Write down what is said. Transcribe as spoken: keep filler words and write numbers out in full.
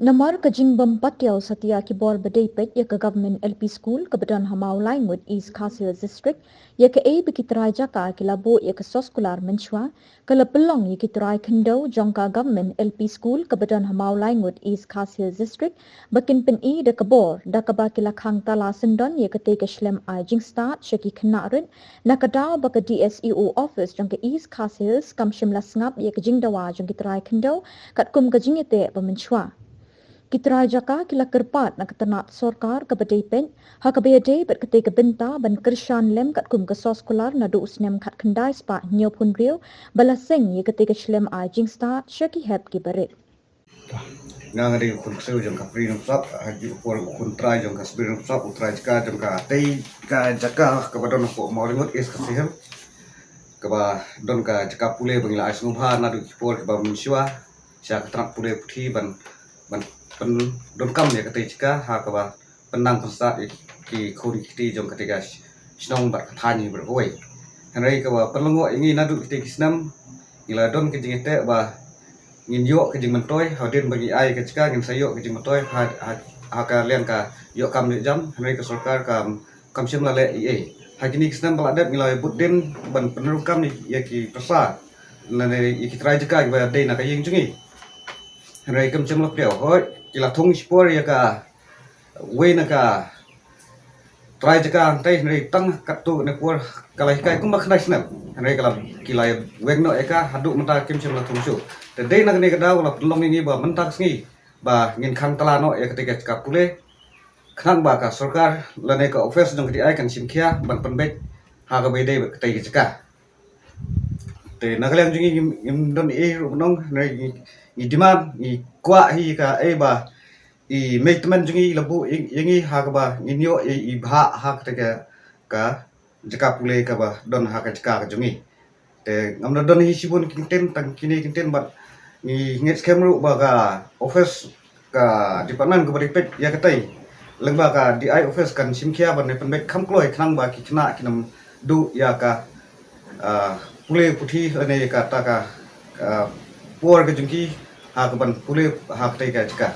Namar ka jingbym patiaw satia ki bor ba dei peit ïa ka Government L P School kaba don ha Mawlaingut, East Khasi Hills District, ïa kaei ba ki trai jaka ki la buh ïa ka sos kular mynshuwa, ka la pynlong ïa ki trai khyndew jong ka Government L P School kaba don ha Mawlaingut, East Khasi Hills District, ba kin pyni da ka bor da kaba ki la khang tala syndon ïa katei ka shlem ai jingstad sha ki khynnah rit, na ka daw ba ka D S E O office jong ka East Khasi Hills kam shym la sngap ïa ka jingdawa jong ki trai khyndew katkum ka jingïateh ba mynshuwa. Ki trai jaka ki la kyrpad na ka tnat sorkar kaba dei peit ha kaba ïadei bad katei ka bynta ban kyrshan lem katkum ka sos kular naduh u snem khatkhyndai spah hynñiewphew hynriew ba la seng ïa katei ka shlem ai jingstad sha ki hep ki barit. Nga nga dei u khun ksiew jong ka Pri Nongpsap, ha ju por u khun trai jong ka Sbri Nongpsap, u trai jaka jong katei ka jaka kaba don hapoh Mawlaingut, East Khasi Hills, kaba don ka jaka pule ba ngi la ai sngewbha naduh ki por kiba mynshuwa sha ka tnat pule puthi ban ban pyndonkam ïa katei jaka ha kaba pynnang pynsat ïa ki khun ki kti jong katei ka shnong bad ka thaiñ hi baroh kawei. Hynrei kaba pynlyngngoh ïa ngi naduh kitei ki snem, ngi la don ka jingïateh ba ngin ïoh ka jingmyntoi, hadien ba ngi ai ka jaka ngin sa ïoh ka jingmyntoi ha, ha, ha ka liang ka ïoh kam ïoh jam, hynrei ka sorkar kam, kam shym la leh ei ei. Ha kine ki snem ba la dep ngi la bud dien ban pynrung kam ïa ki pyrsa lane ïa ki trai jaka kiba dei na ka ïing jong ngi. Hynrei kam shym la pdiaw, hooid ki la thung shipor ïa ka wei na ka trai jaka hangtei, hynrei tang katto katne por ka la hikai kumba khyndai snem. Hynrei ka la, ki la weng noh ïa ka haduh mynta kim shym la thung shuh. Te dei na kane ka daw la pynlong ïa ngi ba mynta ka sngi ba ngin khang tala noh ïa katei ka jaka pule, khnang ba ka sorkar lane ka office jong ka D I kan shim khia ban pynbeit ha kaba ïadei bad katei ka jaka. Te na ka liang jong ngi ngim, ngim don ei ruh ban ong, hynrei ngi, ngi demand, ngi kwah hi kaei ba i mei tymmen jong ngi i la buh ïa, ïa ngi ha kaba ngin ïoh i, i bhah ha katei ka, ka jaka pule kaba don ha ka jaka ka jong ngi. Te ngam da don hi shibun ki kyntien, tang kine ki kyntien bad ngi ngeit skhem ruh ba ka office, ka department kaba dei peit ïa katei, lyngba ka D I office kan shim khia ban pynbeit kham kloi khnang ba ki khynnah kin ym duh ïa ka, ah, pule puthi lane ïa kata ka, ah, por ka jong ki ha kaban pule ha katei ka jaka.